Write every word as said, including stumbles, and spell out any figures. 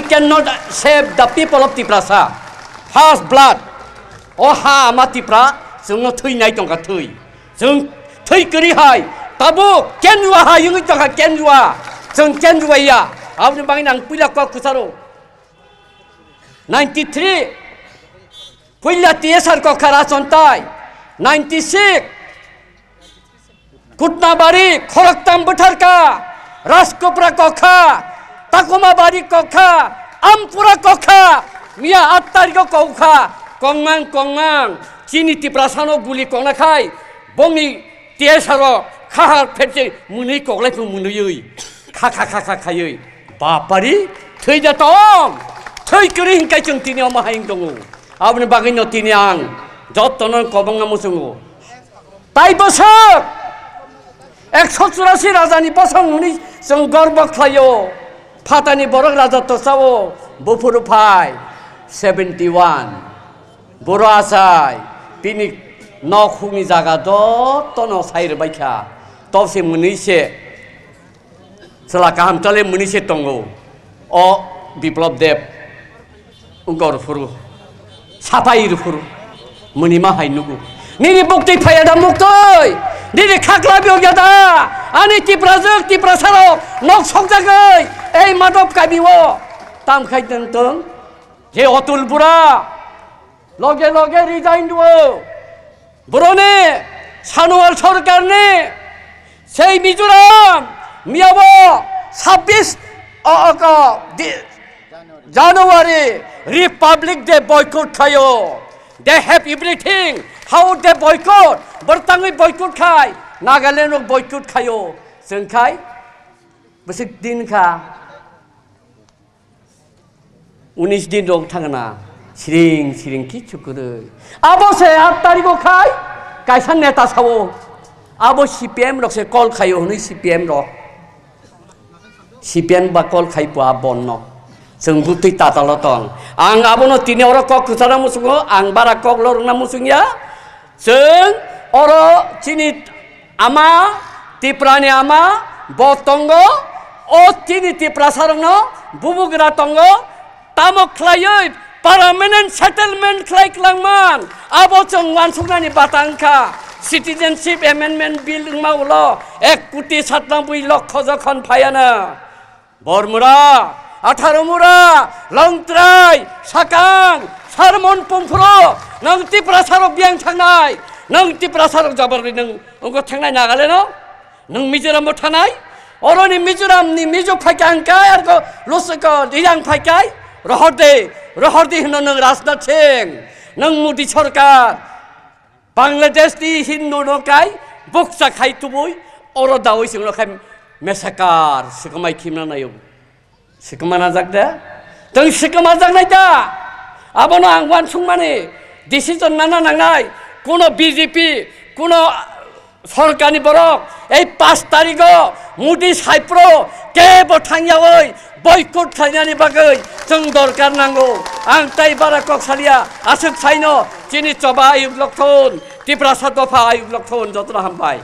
cannot save the people of Tiprasa. First blood. O ha ama Tipra, chwngno thwi nai tongkha thwi. Chwng thwi kwrwi hai, tabuk kenjua hai wngwi tongkha kenjua. Chwng kenjua ya. Aboni bagwi ang puila kok kwcharo. Ninety three. Puila T S R kokha Rachontai. Ninety six. Kutnabari, Khoroktam bwtharkha, Rajkopra kokha, Takumabari kokha, Ampura kokha, miya aat tarikho kokha, kongmang, kongmang, chini Tiprasano guli kongna khai, bongni T S R o khahar pherche mwnwi koklai phung mwnwiwi, kha, kha, kha, kha, khaiwi, bapari, thwi da tong, thwi kwrwi hinkai chwng tini omo hai wng tongo. Aboni bagwino tini ang jotono kobongma muchungo. Tai bwswk ekso churasi rajani bosong hwnwi chwng gorbo khlaio. Phatani borok raja to sao, buphuru phai seventy one. Boro achai bini nok hukni jaga jotono sai rwbaikha. Tobse mwnwi se Chwla kaham chole mwnwi se tongo. O Biplop Deb wngkha rw phuru, sapai rw phuru, mwnwi ma hai nugo. Nini buktwi phaiya da muktwi? Nini khakla biyok ya da? Ani Tiprajwk, Tiprasarok nok sokjagwi ei Madhop kami o tam khai tong tong. Je Otul bura loge loge resign rwo. Boroni Sanual sorkarni sei Mizoram miyabo sabbish o, o, ko, di, January Republic Day boycott khaio. They have everything. How they boycott? Bortangwi boycott khai. Nagaland rok boycott khaio. Chwng khai bwswk din kha. Unis din rok thangna, siring siring kichu kwrwi. Abo se aat tarikh o khai, kaisa neta sao. Abo C P M rok se call khaio hwnwi C P M rok. C P M ba call khai pua bonno. Chwng bwtwi tatalo tong. Ang abono tini oro kok kwchana muchungo, ang bara kok lorwna muchungya. Chwng oro chini ama, Tiprani ama, bo tongo, o chini Tiprasarokno bubugra tongo, tamo khlaiwi permanent settlement khlai klangman, abo chwng uansuknani bata wngkha. Citizenship Amendment Bill wngma ulo ek koti satnabui lokho jokhon phaiana. Bormura, Atharomura, Longtrai, Sakang, Sarmon Pumphuro, nwng Tiprasarok biyang thangnai, nwng Tiprasarok jabarwi nwng wngkha thangnai Nagaland o, nwng Mizoram o thanai, oroni Mizoram ni Mizo phaikha hwnkhe arko Lusuko Rirang phaikha, rohordi, rohordi hwno nwng Rajnath Singh, nwng Modi sorkar. Bangladesh ni Hindu no kai bukcha khai tubui oro dawi chwngno khai mesakar sikomai khimna nayo. Sikoma najak de? Tong sikoma jak nai da? Abono ang uansukmani decision nana nangnai. Kuno B J P, kuno sorkarni borok ei pash tarikho Modi saipro kebo thangyawi boycott khlainani bagwi chwng dorkar nango. Ang tai bara kok salia, aswk saino chini choba ayuk lokthon, Tiprasa dopha ayuk lokthon, jotono hambai.